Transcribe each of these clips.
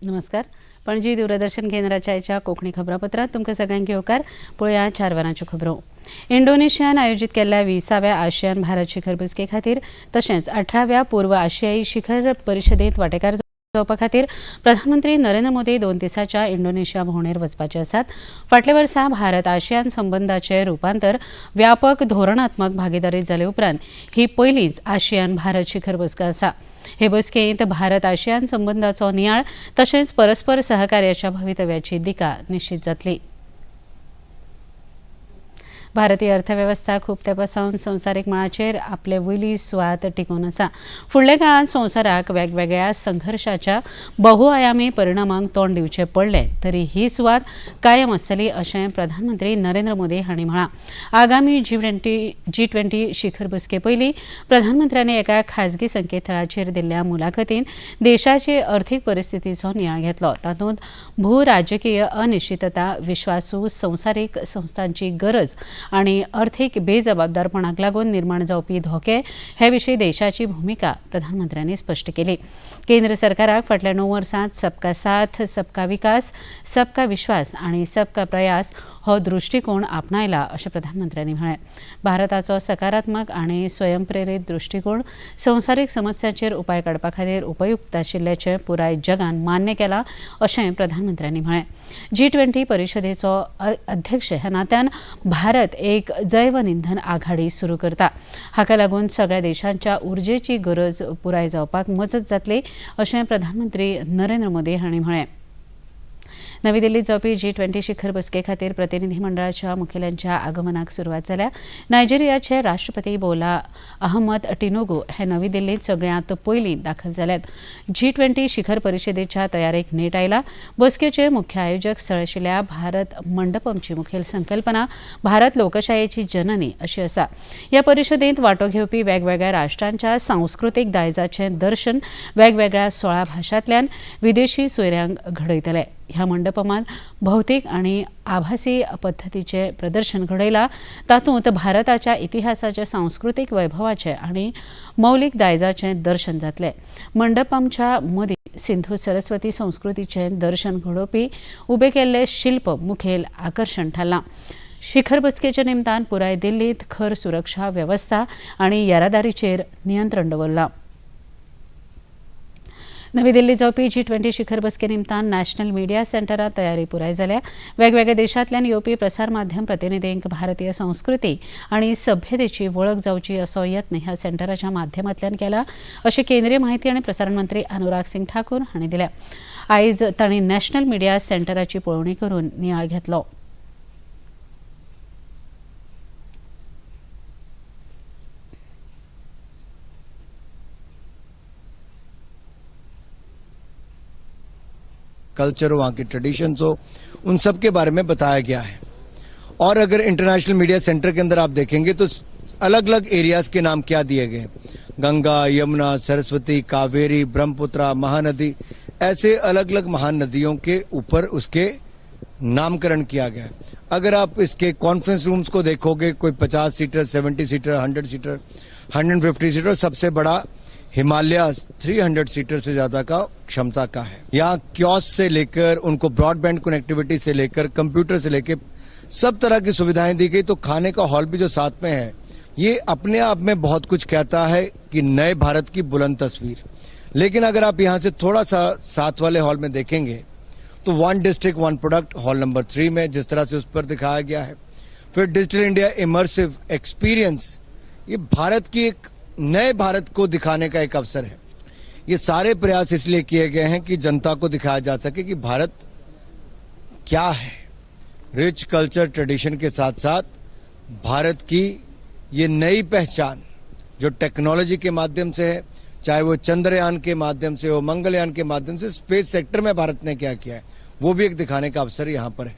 नमस्कार. पणजी दूरदर्शन केंद्राच्या आयच्या कोंकणी खबरापत्रांत तुमकां सगळ्यांक येवकार. पळोवया 4 वरांच्यो खबरो. इंडोनेशियान आयोजीत केल्ल्या 20व्या आशियान भारत शिखर बसके खातीर तशेंच 18व्या पूर्व आशियाई शिखर परिशदेंत वांटेकार जावपा खातीर प्रधानमंत्री नरेंद्र मोदी 2 दिसांच्या इंडोनेशिया भोंवडेर वचपाचे आसात. फाटल्या वर्सा भारत आशियान संबंदाचे रुपांतर व्यापक धोरणात्मक भागीदारीत जाले उपरांत ही पयलीच आशियान भारत शिखर बसका आसा. हे बसकेंत भारत आशियान संबंदाचो नियाळ तशेंच परस्पर सहकार्याच्या भवितव्याची दिका निश्चित जातली. भारतीय अर्थवेवस्था खूब तेंपा सावन संवसारीक मळाचेर आपले वयली सुवात टिकोवन आसा. फुडल्या काळांत संवसाराक वेगवेगळ्या संघर्शाच्या बहुआयामी परिणामांक तोंड दिवचें पडलें तरी ही सुवात कायम आसतली अशें प्रधानमंत्री नरेंद्र मोदी हांणी म्हळां. आगामी G20 शिखर बसके पयलीं प्रधानमंत्र्यांनी एका खाजगी संकेतथळाचेर दिल्ल्या मुलाखतींत देशाचे अर्थीक परिस्थितीचो नियाळ घेतलो. तातूंत भू राजकीय अनिश्चितता, विश्वासू संवसारीक संस्थांची गरज आनी अर्थीक बेजबाबदारपणाक लागून निर्माण जावपी धोके हे विशीं देशाची भुमिका प्रधानमंत्र्यांनी स्पश्ट केली. केंद्र सरकाराक फाटल्या 9 वर्सांत सबका साथ, सबका विकास, सबका विश्वास आनी सबका प्रयास हो दृश्टिकोण आपणायला अशें प्रधानमंत्र्यांनी म्हळें. भारताचो सकारात्मक आनी स्वयंप्रेरीत दृश्टिकोण संवसारीक समस्यांचेर उपाय काडपा खातीर उपयुक्त आशिल्ल्याचें पुराय जगान मान्य केलां अशें प्रधानमंत्र्यांनी म्हळें. G20 परिशदेचो अध्यक्ष ह्या नात्यान भारत एक जैव इंधन आघाडी सुरू करता. हाका लागून सगळ्या देशांच्या उर्जेची गरज पुराय जावपाक मजत जातली अशें प्रधानमंत्री नरेंद्र मोदी हांणी म्हळें. नवी दिल्लीत जावपी G20 शिखर बसके खातीर प्रतिनिधी मंडळाच्या मुखेल्यांच्या आगमनाक सुरवात जाल्या. नायजेरियाचे राष्ट्रपती बोला अहमद टिनोगो हे नवी दिल्लीत सगळ्यांत पयलीं दाखल जाल्यात. G20 शिखर परिशदेच्या तयारेक नेट आयला. बसकेचे मुख्य आयोजक स्थळ आशिल्ल्या भारत मंडपमची मुखेल संकल्पना भारत लोकशायेची जननी अशी आसा. ह्या परिशदेंत वांटो घेवपी वेगवेगळ्या राष्ट्रांच्या सांस्कृतीक दायजाचें दर्शन वेगवेगळ्या 16 भाशांतल्यान विदेशी सोयऱ्यांक घडयतले. ह्या मंडपमात भौतिक आनी आभासी पद्दतीचें प्रदर्शन घडयलां. तातूंत भारताच्या इतिहासाचें, सांस्कृतीक वैभवाचें आनी मौलीक दायजाचें दर्शन जातलें. मंडपमच्या मदीं सिंधू सरस्वती संस्कृतीचें दर्शन घडोवपी उबें केल्लें शिल्प मुखेल आकर्शण थारलां. शिखर बसकेच्या निमतान पुराय दिल्लींत खर सुरक्षा वेवस्था आनी येरादारीचेर नियंत्रण दवरलां. नवी दिल्लीत जावपी G20 शिखर बसके निमतान नॅशनल मिडिया सेंटरांत तयारी पुराय जाल्या. वेगवेगळ्या देशांतल्यान येवपी प्रसार माध्यम प्रतिनिधींक भारतीय संस्कृती आनी सभ्यतेची वळख जावची असो यत्न ह्या सेंटराच्या माध्यमांतल्यान केला अशें केंद्रीय माहिती आनी प्रसारण मंत्री अनुराग सिंग ठाकूर हांणी दिल्या. आयज तांणी नॅशनल मिडिया सेंटराची पळोवणी करून नियाळ घेतलो. कल्चर हो, वहाँ के ट्रेडिशंस हो, उन सब के बारे में बताया गया है. और अगर इंटरनेशनल मीडिया सेंटर के अंदर आप देखेंगे तो अलग अलग एरियाज के नाम क्या दिए गए, गंगा, यमुना, सरस्वती, कावेरी, ब्रह्मपुत्रा, महानदी, ऐसे अलग अलग महान नदियों के ऊपर उसके नामकरण किया गया है. अगर आप इसके कॉन्फ्रेंस रूम्स को देखोगे, कोई 50 सीटर, 70 सीटर, 100 सीटर, 150 सीटर, सबसे बड़ा हिमालय 300 सीटर से ज्यादा का क्षमता का है. यहाँ क्योस्क से लेकर उनको ब्रॉडबैंड कनेक्टिविटी से लेकर कंप्यूटर से लेकर सब तरह की सुविधाएं दी गई. तो खाने का हॉल भी जो साथ में है, ये अपने आप में बहुत कुछ कहता है कि नए भारत की बुलंद तस्वीर. लेकिन अगर आप यहाँ से थोड़ा सा साथ वाले हॉल में देखेंगे तो 1 डिस्ट्रिक्ट 1 प्रोडक्ट हॉल नंबर 3 में जिस तरह से उस पर दिखाया गया है, फिर डिजिटल इंडिया इमर्सिव एक्सपीरियंस, ये भारत की एक नए भारत को दिखाने का एक अवसर है. ये सारे प्रयास इसलिए किए गए हैं कि जनता को दिखाया जा सके कि भारत क्या है. रिच कल्चर ट्रेडिशन के साथ साथ भारत की ये नई पहचान जो टेक्नोलॉजी के माध्यम से है, चाहे वो चंद्रयान के माध्यम से हो, मंगलयान के माध्यम से, स्पेस सेक्टर में भारत ने क्या किया है वो भी एक दिखाने का अवसर यहाँ पर है.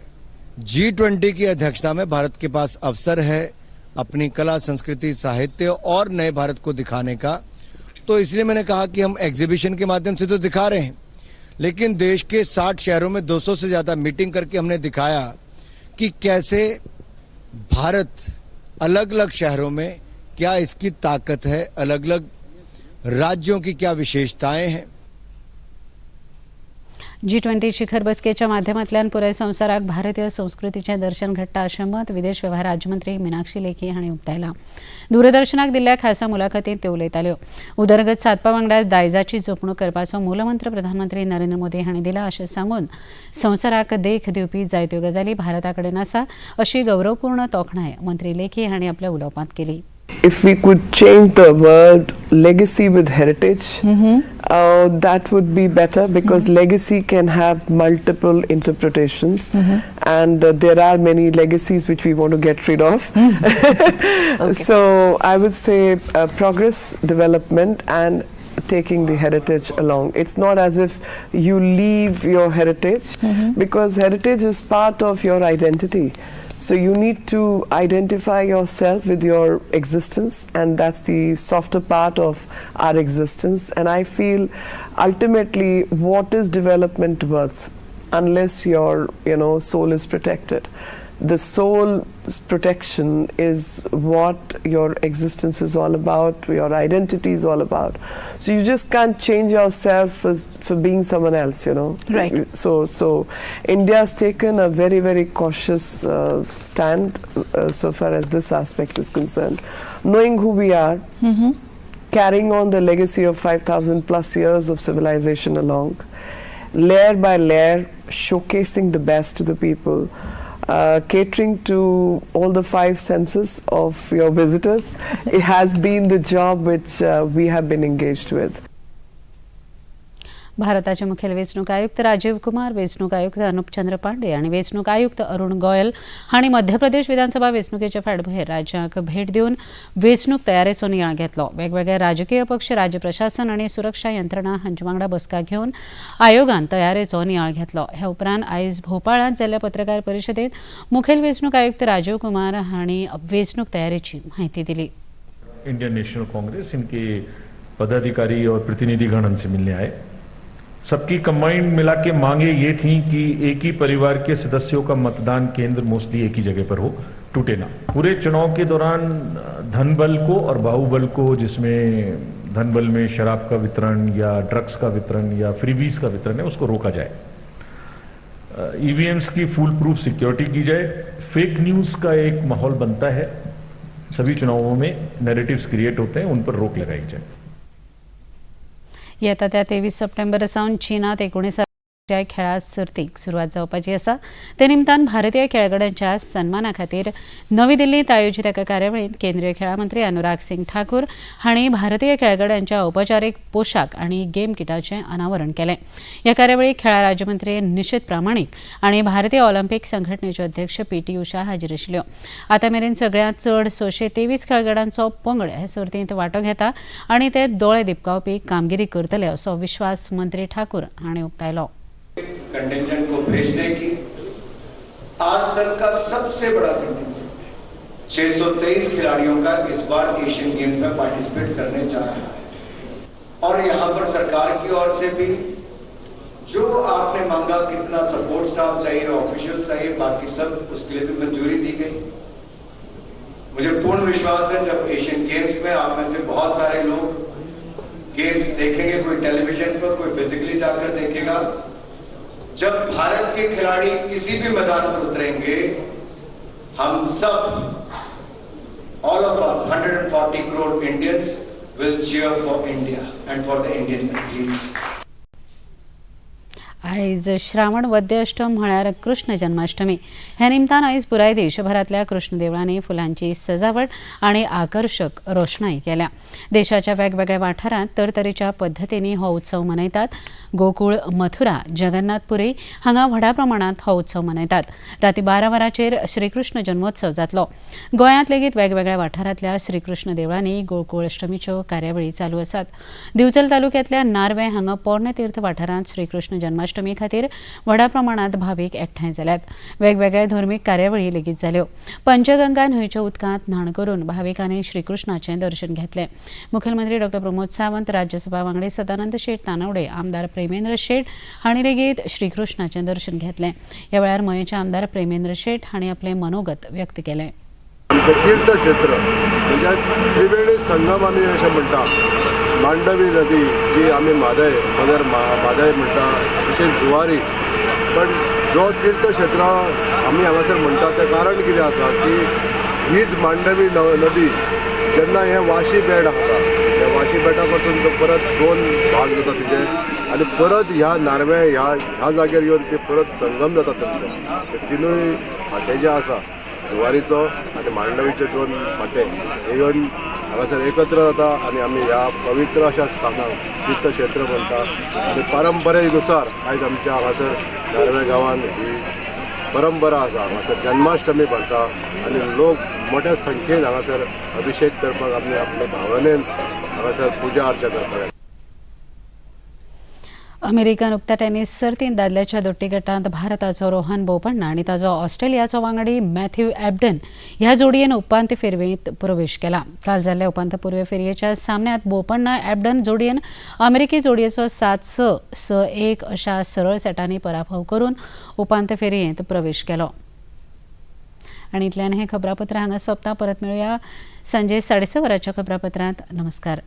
G20 की अध्यक्षता में भारत के पास अवसर है अपनी कला, संस्कृति, साहित्य और नए भारत को दिखाने का. तो इसलिए मैंने कहा कि हम एग्जीबिशन के माध्यम से तो दिखा रहे हैं, लेकिन देश के 60 शहरों में 200 से ज़्यादा मीटिंग करके हमने दिखाया कि कैसे भारत अलग-अलग शहरों में क्या इसकी ताकत है, अलग-अलग राज्यों की क्या विशेषताएं हैं. जी20 शिखर बसकेच्या माध्यमांतल्यान पुराय संवसाराक भारतीय संस्कृतीचें दर्शन घडटा अशें मत विदेश वेव्हार राज्यमंत्री मिनाक्षी लेखी हांणी उक्तायलां. दूरदर्शनाक दिल्ल्या खासा मुलाखतींत त्यो उलयताल्यो. उदरगत सादपा वांगडा दायजाची जपणूक करपाचो मूलमंत्र प्रधानमंत्री नरेंद्र मोदी हांणी दिला अशें सांगून संवसाराक देख दिवपी जायत्यो गजाली भारता कडेन आसा अशी गौरवपूर्ण तोखणाय मंत्री लेखी हांणी आपल्या उलोवपांत केली. If we could change the word legacy with heritage, that would be better, because legacy can have multiple interpretations, and there are many legacies which we want to get rid of. So I would say progress, development, and taking the heritage along. It's not as if you leave your heritage, because heritage is part of your identity. So you need to identify yourself with your existence, and that's the softer part of our existence. And I feel ultimately, what is development worth unless your soul is protected? The soul's protection is what your existence is all about, your identity is all about. So you just can't change yourself for being someone else. So India's taken a very, very cautious stand so far as this aspect is concerned. Knowing who we are, carrying on the legacy of 5,000 plus years of civilization along, layer by layer, showcasing the best to the people, catering to all the five senses of your visitors. It has been the job which we have been engaged with. भारताचे मुखेल वेंचणूक आयुक्त राजीव कुमार, वेंचणूक आयुक्त अनुपचंद्र पांडे आनी वेंचणूक आयुक्त अरुण गोयल हांणी मध्य प्रदेश विधानसभा वेंचणुकेच्या फाटभुंयेर राज्याक भेट दिवन वेंचणूक तयारेचो नियाळ घेतलो. वेगवेगळे राजकीय पक्ष, राज्य प्रशासन आनी सुरक्षा यंत्रणा हांचे वांगडा बसका घेवन आयोगान तयारेचो नियाळ घेतलो. हे उपरांत आयज भोपाळांत जाल्ल्या पत्रकार परिशदेंत मुखेल वेंचणूक आयुक्त राजीव कुमार हांणी वेंचणूक तयारेची म्हायती दिली. इंडियन नेशनल कांग्रेस, इनके पदाधिकारी और प्रतिनिधिगण हमसे मिलने आए. सबकी कंबाइंड मिला के मांगे ये थी कि एक ही परिवार के सदस्यों का मतदान केंद्र मोस्टली एक ही जगह पर हो, टूटे ना. पूरे चुनाव के दौरान धन बल को और बाहुबल को, जिसमें धन बल में शराब का वितरण या ड्रग्स का वितरण या फ्रीबीज का वितरण है, उसको रोका जाए. ईवीएम्स की फुल प्रूफ सिक्योरिटी की जाए. फेक न्यूज का एक माहौल बनता है, सभी चुनावों में नैरेटिव्स क्रिएट होते हैं, उन पर रोक लगाई जाए. येता त्या 23 सप्टेंबर सावन चीनात 19 खेळां सर्तीक सुरवात जावपाची आसा. ते निमतान भारतीय खेळगड्यांच्या सन्माना खातीर नवी दिल्लीत आयोजीत एका कार्यावळींत केंद्रीय खेळां मंत्री अनुराग सिंग ठाकूर हांणी भारतीय खेळगड्यांच्या औपचारीक पोशाख आनी गेम किटाचें अनावरण केलें. ह्या कार्यावळीक खेळां राज्यमंत्री निशीथ प्रामाणीक आनी भारतीय ऑलिम्पिक संघटनेच्यो अध्यक्ष पी टी उषा हाजीर आशिल्ल्यो. आतां मेरेन सगळ्यांत चड 623 खेळगड्यांचो पंगड हे सर्तींत वांटो घेता आनी ते दोळे दिपकावपी कामगिरी करतले असो विश्वास मंत्री ठाकूर हांणी उक्तायलो. कंटिंजेंट को भेजने की आज तक का सबसे बड़ा कंटिंजेंट 623 खिलाड़ियों का इस बार एशियन गेम्स में पार्टिसिपेट करने जा रहा है और यहां पर सरकार की ओर से भी जो आपने मांगा, कितना सपोर्ट स्टाफ चाहिए, ऑफिशियल चाहिए, बाकी सब, उसके लिए भी मंजूरी दी गई. मुझे पूर्ण विश्वास है, जब एशियन गेम्स में आप में से बहुत सारे लोग गेम्स देखेंगे, कोई टेलीविजन पर, कोई फिजिकली जाकर देखेगा, जब भारत के खिलाड़ी किसी भी मैदान पर उतरेंगे, हम सब, all of us, 140 crore Indians, will cheer for India and for the Indian athletes. आयज श्रावण वद्य अष्टम म्हळ्यार कृष्ण जन्माष्टमी. ह्या निमतान आयज पुराय देशभरांतल्या कृष्ण देवळांनी फुलांची सजावट आनी आकर्शक रोषणाई केल्या. देशाच्या वेगवेगळ्या वाठारांत तरतरेच्या पद्दतींनी हो उत्सव मनयतात. गोकुळ, मथुरा, जगन्नाथपुरी हांगा व्हडा प्रमाणात हो उत्सव मनयतात. राती 12 वरांचेर श्रीकृष्ण जन्मोत्सव जातलो. गोंयांत लेगीत वेगवेगळ्या वाठारांतल्या श्रीकृष्ण देवळांनी गोकुळ अष्टमीच्यो कार्यावळी चालू आसात. दिवचल तालुक्यांतल्या नार्वे हांगा पोरणे तीर्थ वाठारांत श्रीकृष्ण जन्माष्टमी खातीर व्हडा प्रमाणात भावीक एकठांय जाल्यात. वेगवेगळ्या धर्मीक कार्यावळी लेगीत जाल्यो. पंचगंगा न्हंयच्या उदकांत न्हाण करून भाविकांनी श्रीकृष्णाचें दर्शन घेतलें. मुखेलमंत्री डॉ प्रमोद सावंत, राज्यसभा वांगडी सदानंद शेट तानावडे, आमदार प्रेमेंद्र शेट हांणी लेगीत श्रीकृष्णाचें दर्शन घेतलें. ह्या वेळार मयेंचे आमदार प्रेमेंद्र शेट हांणी आपलें मनोगत व्यक्त केलें. आमचें तीर्थक्षेत्र म्हणजे त्रिवेणी संगम आमी अशें म्हणटा. मांडवी नदी जी आमी म्हादय मदर म्हादय म्हणटा, तशेंच जुवारी. पण जो तीर्थक्षेत्र आमी हांगासर म्हणटा तें कारण कितें आसा की हीच मांडवी नदी जेन्ना हें वाशी बेट आसा, ह्या वाशी बेटा पासून तो परत दोन भाग जाता तिचे आनी परत ह्या नार्वे ह्या ह्या जाग्यार येवन ते परत संगम जाता तेमचो. ते तिनूय फांटे जे आसा, जुवारीचो आनी मांडवीचे दोन फांटे, हे येवन हांगासर एकत्र जाता आनी आमी ह्या पवित्र अशा स्थानाक तीर्थक्षेत्र म्हणटा. आनी परंपरेनुसार आयज आमच्या हांगासर नार्वे गांवान ही परंपरा आसा. हांगासर जन्माष्टमी भरता आनी लोक मोठ्या संख्येन हांगासर अभिशेक करपाक आपले आपले भावनेन हांगासर पुजा अर्चा करपाक येता. अमेरिकन उक्त्या टेनिस सर्तींत दादल्याच्या दोट्टी गटांत भारताचो रोहन बोपण्णा आनी ताजो ऑस्ट्रेलियाचो वांगडी मॅथ्यू एबडन ह्या जोडयेन उपांत्य फेरयेंत प्रवेश केला. काल जाल्ल्या उपांत्यपूर्व फेरयेच्या सामन्यांत बोपण्णा एबडन जोडयेन अमेरिकी जोडयेचो 7-6, 6-1 अशा सरळ सेटांनी पराभव करून उपांत्य फेरयेंत प्रवेश केलो. आनी इतल्यान हें खबरापत्र हांगा सोंपता. परत मेळुया सांजे 6:30 वरांच्या खबरापत्रांत. नमस्कार.